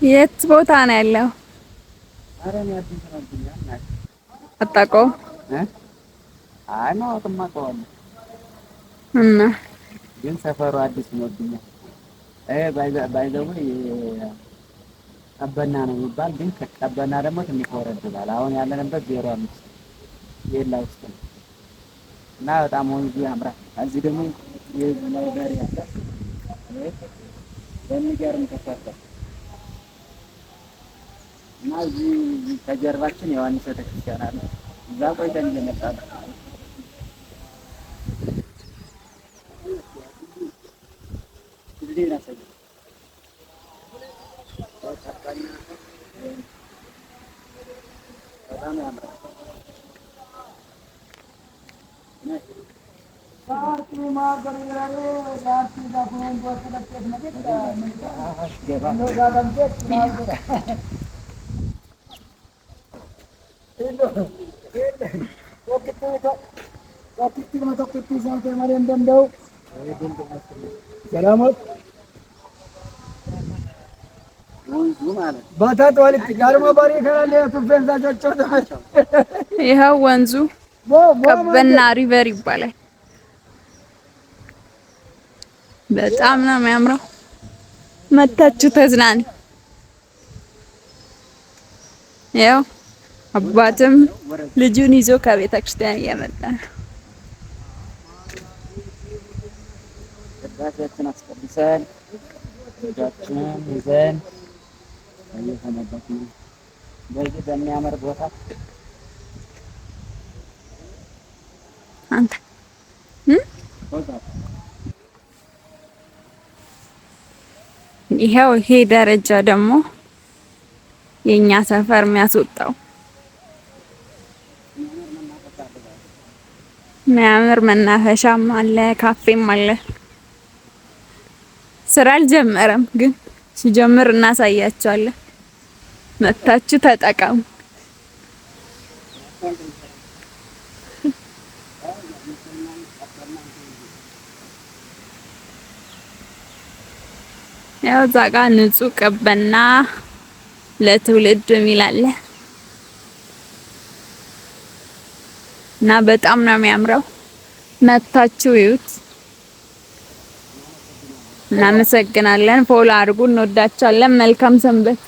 የት ቦታ ነው ያለው? አታውቀውም? አይ ማወቅማ አውቀዋለሁ እና ግን ሰፈሩ አዲስ ሆኖብኛል። By the way ቀበና ነው የሚባል፣ ግን ከቀበና ደግሞ ትንሽ ወረድ ይላል። አሁን ያለንበት 05 የላ ውስጥ ነው እና በጣም ወንዙ ያምራል። እዚህ ደግሞ የህዝብ library አለ። በሚገርም ተሰርቷል እና እዚህ ከጀርባችን ዮሐንስ ቤተክርስቲያን አለ። እዛ ቆይተን እየመጣ ነው። በጣም ያምራል። ይኸው ወንዙ ቀበና river ይባላል። በጣም ነው የሚያምረው። መታችሁ ተዝናኑ። ያው አባትም ልጁን ይዞ ከቤተ ክርስቲያን እየመጣ ነው። ቅዳሴያችን አስቀድሰን ልጃችንን ይዘን እየተመለስን ነው። በዚህ በሚያምር ቦታ አንተ ይሄው ይሄ ደረጃ ደግሞ የኛ ሰፈር የሚያስወጣው የሚያምር መናፈሻም አለ፣ ካፌም አለ። ስራ አልጀመረም፣ ግን ሲጀምር እናሳያቸዋለን። መታችሁ ተጠቀሙ። ያው እዛ ጋ ንጹህ ቀበና ለትውልድ የሚል አለ እና በጣም ነው የሚያምረው። መታችሁ እዩት። እናመሰግናለን። Follow አድርጉ። እንወዳችኋለን። መልካም ሰንበት።